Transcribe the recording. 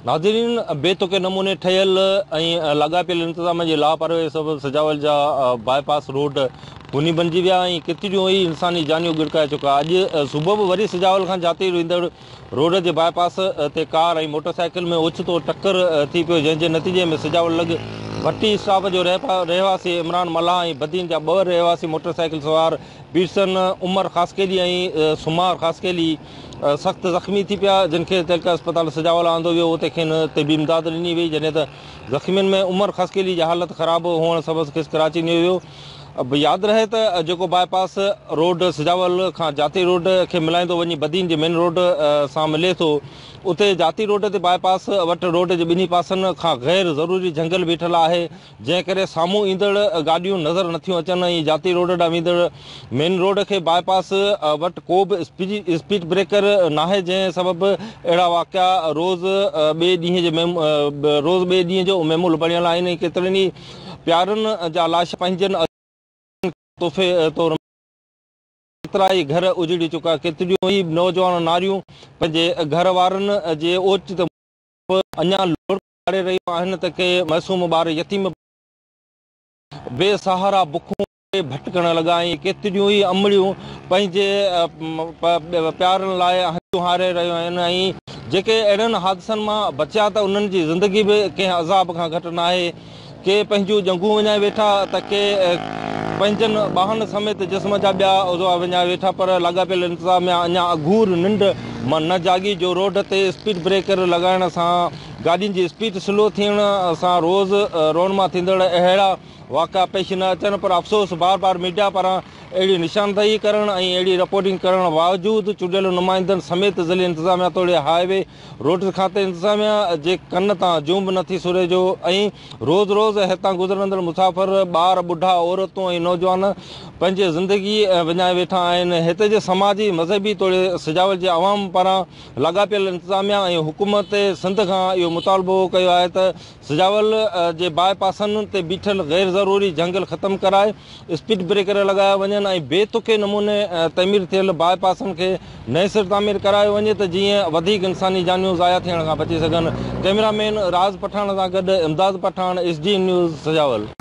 ناظرين بي تڪي نموني ٺهيل ۽ لاڳاپيل انتظام جي لاپرواهي سبب سجاول جا باء پاس روڊ خوني بنجي ويا ۽ ڪيتريون ئي انساني جانيون ڳڙڪائي چڪا. اڄ صبح به وري سجاول کان جاتي ويندڙ روڊ جي باء پاس تي ڪار ۽ موٽر سائيڪل ۾ اوچتو ٽڪر ٿي پيو جنهن جي نتيجي ۾ سجاول لڳ ڀٽي اسٽاپ جو رهواسي عمران ملاح ۽ بدين جا ٻه رهواسي موٽر سائيڪل سوار پيرسن عمر خاصخيلي ۽ سمار خاصخيلي سخت زخمي ٿي پيا، جن کي تعلقه اسپتال سجاول آندو ويو، اتي کين طبي امداد ڏني وئي، جڏهن ته زخمين ۾ عمر خاصخيلي جي حالت خراب هئڻ سبب کيس ڪراچي نيو ويو. ياد رهي ته جيڪو باء پاس روڊ سجاول کان جاتي روڊ کي ملائيندو وڃي بدين جي مين روڊ سان ملي ٿو، اتي جاتي روڊ تي باء پاس وٽ روڊ جي ٻنهي پاسن کان غير ضروري جهنگل بيٺل آهي، جنهن ڪري سامهون ايندڙ گاڏيون نظر نٿيون اچن ۽ جاتي روڊ ڏانهن ويندڙ مين روڊ کي باء پاس وٽ ڪو به اسپيڊ بريڪر ناهي جنهن سبب اهڙا واقعا روز ٻئي ڏينهن جي روز ٻئي ڏينهن جو معمول بڻيل آهن ۽ ڪيترن ئي پيارن جا لاش پنهنجن عزيزن کي تحفي طور ڪيترائي گهر اجڙي چڪا ڪيتريون ئي نوجوان ناريون پنهنجي گهر وارن جي اوچتي به اڃا لڙڪ لاڙي رهيون آهن ته ڪي معصوم ٻار يتيم بي سهارا بکون ڪري ڀٽڪڻ لڳا ۽ ڪيتريون ئي امڙيون پنهنجي پيارن لاء هنجون هاري رهيون آهن ۽ جيڪي اهڙن حادثن مان بچيا ته انهن جي زندگي به ڪنهن عذاب کان گهٽ ناهي. ڪي پنهنجون ڄنگهون وڃائي ويٺا ته ڪي پنهنجن ٻانهن سميت جسم جا ٻيا عضوا وڃائي ويٺا پر لاڳاپيل انتظاميا اڃا اگهور ننڊ مان نه جاڳي جو روڊ تي اسپيڊ بريڪر لڳائڻ سان گاڏين جي اسپيڊ سلو ٿيڻ سان روز رونما ٿيندڙ اهڙا واقعا پيش نه اچن پر افسوس بار بار ميڊيا پاران اهڙي نشاندهي ڪرڻ ۽ اهڙي رپورٽنگ ڪرڻ باوجود چونڊيل نمائندن سميت ضلعي انتظاميا توڙي هاء وي روڊ کاتي انتظاميا جي ڪن تان جون به نٿي سري جو ۽ روز روز هتان گذرندڙ مسافر، ٻار، ٻڍا، عورتون ۽ نوجوان پنهنجي زندگي وڃائي ويٺا آهن. هتي جي سماجي، مذهبي توڙي سجاول جي عوام پاران لاڳاپيل انتظاميا ۽ حڪومت سنڌ کان اهو مطالبو ڪيو آهي ته سجاول جي باء پاسن تي بيٺل غير ضروري جهنگل ختم ڪرائي اسپيڊ بريڪر لڳايا وڃن ۽ بي تڪي نموني تعمير ٿيل باء پاسن کي نئين سر تعمير ڪرايو وڃي ته جيئن وڌيڪ انساني جانيون ضايع ٿيڻ کان بچي سگهن. ڪئميرا مين راز پٺاڻ سان گڏ Imdad Pathan, S D N news, Sujawal.